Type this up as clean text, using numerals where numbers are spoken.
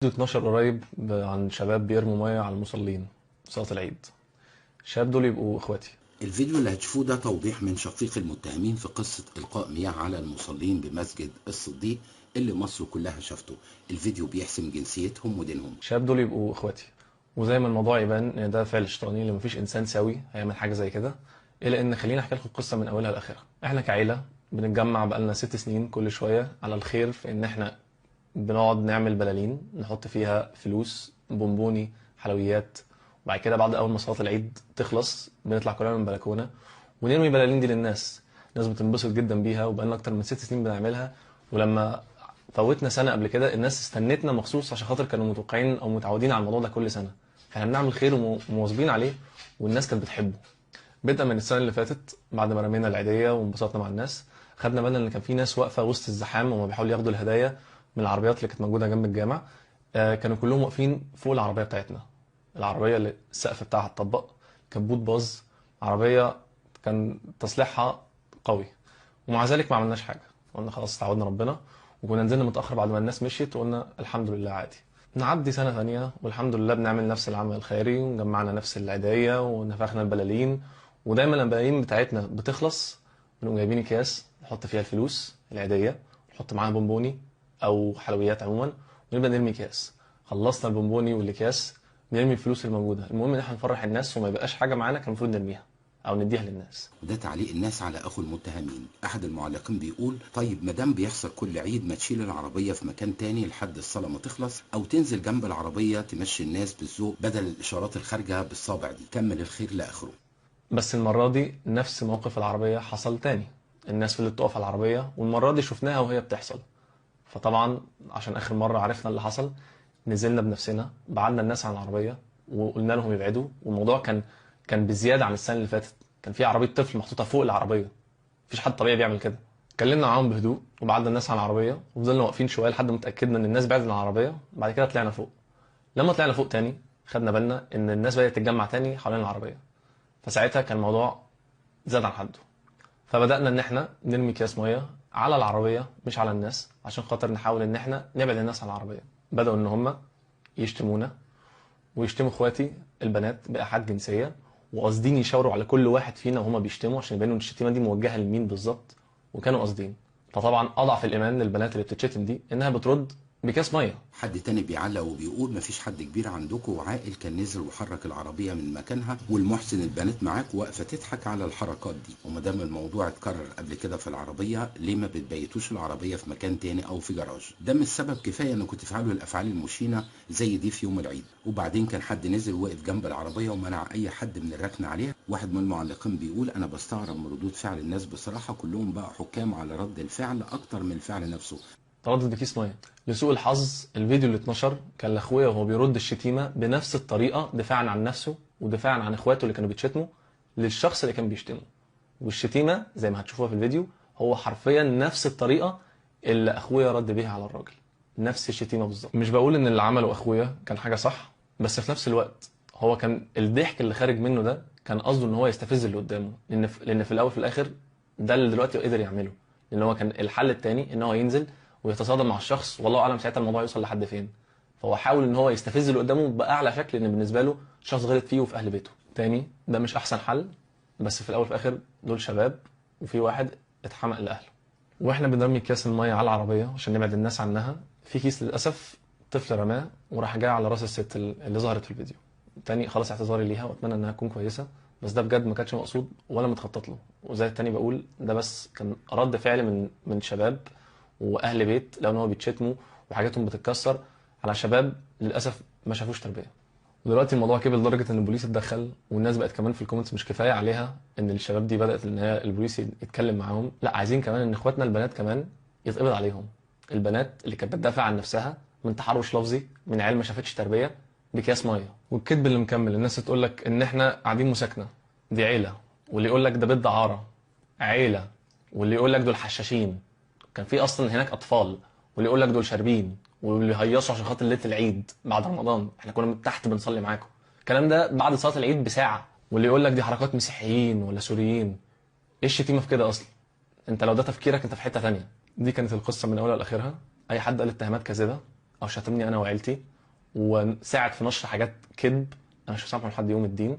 فيديو 12 قريب عن شباب بيرموا مية على المصلين صلاة العيد. الشباب دول يبقوا اخواتي. الفيديو اللي هتشوفوه ده توضيح من شقيق المتهمين في قصة إلقاء مياه على المصلين بمسجد الصديق اللي مصر كلها شافته. الفيديو بيحسم جنسيتهم ودينهم. الشباب دول يبقوا اخواتي، وزي ما الموضوع يبان ان ده فعل شيطاني اللي مفيش انسان سوي هيعمل حاجة زي كده، الا ان خليني احكي لكم القصة من اولها لاخرها. احنا كعيلة بنتجمع بقالنا 6 سنين كل شوية على الخير، في ان احنا بنقعد نعمل بلالين نحط فيها فلوس، بونبوني، حلويات، وبعد كده بعد اول ما صلاة العيد تخلص بنطلع كلنا من البلكونه ونرمي البلالين دي للناس. الناس بتنبسط جدا بيها، وبقالنا اكتر من 6 سنين بنعملها. ولما فوتنا سنة قبل كده الناس استنتنا مخصوص عشان خاطر كانوا متوقعين او متعودين على الموضوع ده كل سنة. فاحنا بنعمل خير ومواظبين عليه والناس كانت بتحبه. بدءا من السنة اللي فاتت بعد ما رمينا العيديه وانبسطنا مع الناس، خدنا بالنا ان كان في ناس واقفة وسط الزحام وهم بيحاولوا ياخدوا الهدايا من العربيات اللي كانت موجودة جنب الجامع. كانوا كلهم واقفين فوق العربية بتاعتنا، العربية اللي السقف بتاعها اتطبق، كبوت باظ، عربية كان تصليحها قوي، ومع ذلك ما عملناش حاجة. قلنا خلاص تعودنا ربنا، وكنا نزلنا متاخر بعد ما الناس مشيت وقلنا الحمد لله عادي. نعدي سنة ثانية والحمد لله بنعمل نفس العمل الخيري وجمعنا نفس العيديه ونفخنا البلالين، ودايما البلالين بتاعتنا بتخلص بنقوم جايبين اكياس نحط فيها الفلوس العيديه، نحط معاها بونبوني او حلويات عموما، ونبدا نرمي اكياس. خلصنا البونبوني والاكياس نرمي الفلوس الموجودة. المهم ان احنا نفرح الناس وما يبقاش حاجة معانا كان المفروض نرميها او نديها للناس. وده تعليق الناس على اخو المتهمين. احد المعلقين بيقول طيب ما دام بيحصل كل عيد ما تشيل العربية في مكان تاني لحد الصلاة ما تخلص، او تنزل جنب العربية تمشي الناس بالذوق بدل الاشارات الخارجة بالصابع دي. كمل الخير لاخره. بس المرة دي نفس موقف العربية حصل تاني، الناس اللي بتقف على العربية، والمرة دي شفناها وهي بتحصل. فطبعا عشان اخر مرة عرفنا اللي حصل نزلنا بنفسنا، بعدنا الناس عن العربية وقلنا لهم يبعدوا. والموضوع كان بزيادة عن السنة اللي فاتت، كان في عربية طفل محطوطة فوق العربية، مفيش حد طبيعي بيعمل كده. اتكلمنا معاهم بهدوء وبعدنا الناس عن العربية، وفضلنا واقفين شوية لحد ما اتاكدنا ان الناس بعدت عن العربية. بعد كده طلعنا فوق. لما طلعنا فوق تاني خدنا بالنا ان الناس بدات تتجمع تاني حوالين العربية، فساعتها كان الموضوع زاد عن حده. فبدانا ان احنا نرمي اكياس مية على العربية مش على الناس، عشان خاطر نحاول ان احنا نبعد الناس عن العربية. بداوا ان هم يشتمونا ويشتموا اخواتي البنات بايحاءات جنسية، وقاصدين يشاوروا على كل واحد فينا وهما بيشتموا عشان يبينوا ان الشتيمة دي موجهة لمين بالظبط، وكانوا قاصدين. فطبعا اضعف الايمان للبنات اللي بتتشتم دي انها بترد بكاس مية. حد تاني بيعلق وبيقول مفيش حد كبير عندكم وعاقل كان نزل وحرك العربية من مكانها، والمحسن البنات معاك واقفة تضحك على الحركات دي. وما دام الموضوع اتكرر قبل كده في العربية ليه ما بتبيتوش العربية في مكان تاني او في جراج؟ ده مش سبب كفاية انكم تفعلوا الافعال المشينه زي دي في يوم العيد. وبعدين كان حد نزل وقف جنب العربية ومنع اي حد من الركن عليها. واحد من المعلقين بيقول انا بستغرب من ردود فعل الناس بصراحة، كلهم بقى حكام على رد الفعل اكتر من الفعل نفسه. تردد بكيس مية. لسوء الحظ الفيديو اللي اتنشر كان لاخويا وهو بيرد الشتيمة بنفس الطريقة دفاعا عن نفسه ودفاعا عن اخواته اللي كانوا بيتشتموا للشخص اللي كان بيشتمه. والشتيمه زي ما هتشوفوها في الفيديو هو حرفيا نفس الطريقة اللي اخويا رد بيها على الراجل، نفس الشتيمة بالظبط. مش بقول ان اللي عمله اخويا كان حاجة صح، بس في نفس الوقت هو كان الضحك اللي خارج منه ده كان قصده ان هو يستفز اللي قدامه، لان في الاول في الاخر ده اللي دلوقتي قدر يعمله. لان هو كان الحل الثاني ان هو ينزل ويتصادم مع الشخص، والله اعلم ساعتها الموضوع يوصل لحد فين. فهو حاول ان هو يستفز اللي قدامه باعلى شكل، لان بالنسبة له شخص غلط فيه وفي اهل بيته. تاني ده مش احسن حل، بس في الاول وفي الاخر دول شباب وفي واحد اتحمق لاهله. واحنا بنرمي اكياس المية على العربية عشان نبعد الناس عنها، في كيس للاسف طفل رماه وراح جاي على راس الست اللي ظهرت في الفيديو. تاني خلاص اعتذاري ليها واتمنى انها تكون كويسة، بس ده بجد ما كانش مقصود ولا متخطط له. وزي التاني بقول ده بس كان رد فعل من شباب واهل بيت، لو ان هو بيتشتموا وحاجاتهم بتتكسر على شباب للاسف ما شافوش تربيه. ودلوقتي الموضوع كبر لدرجة ان البوليس اتدخل، والناس بقت كمان في ال comments مش كفاية عليها ان الشباب دي بدات ان هي البوليس يتكلم معاهم، لا عايزين كمان ان اخواتنا البنات كمان يتقبض عليهم. البنات اللي كانت بتدافع عن نفسها من تحرش لفظي من عيال ما شافتش تربيه بكياس مية. والكذب اللي مكمل، الناس تقول لك ان احنا قاعدين مساكنه دي عيله، واللي يقول لك ده بيت دعاره عيله، واللي يقول لك دول حشاشين، كان في اصلا هناك اطفال، واللي يقول لك دول شاربين، واللي هيصوا عشان خاطر ليلة العيد بعد رمضان احنا كنا من تحت بنصلي معاكم، الكلام ده بعد صلاة العيد بساعة. واللي يقول لك دي حركات مسيحيين ولا سوريين، ايه الشتيمة في كده اصلا؟ انت لو ده تفكيرك انت في حتة ثانية. دي كانت القصة من اولها لاخرها. اي حد قال اتهامات كاذبة او شتمني انا وعيلتي وساعد في نشر حاجات كذب، انا مش هسامحه لحد يوم الدين.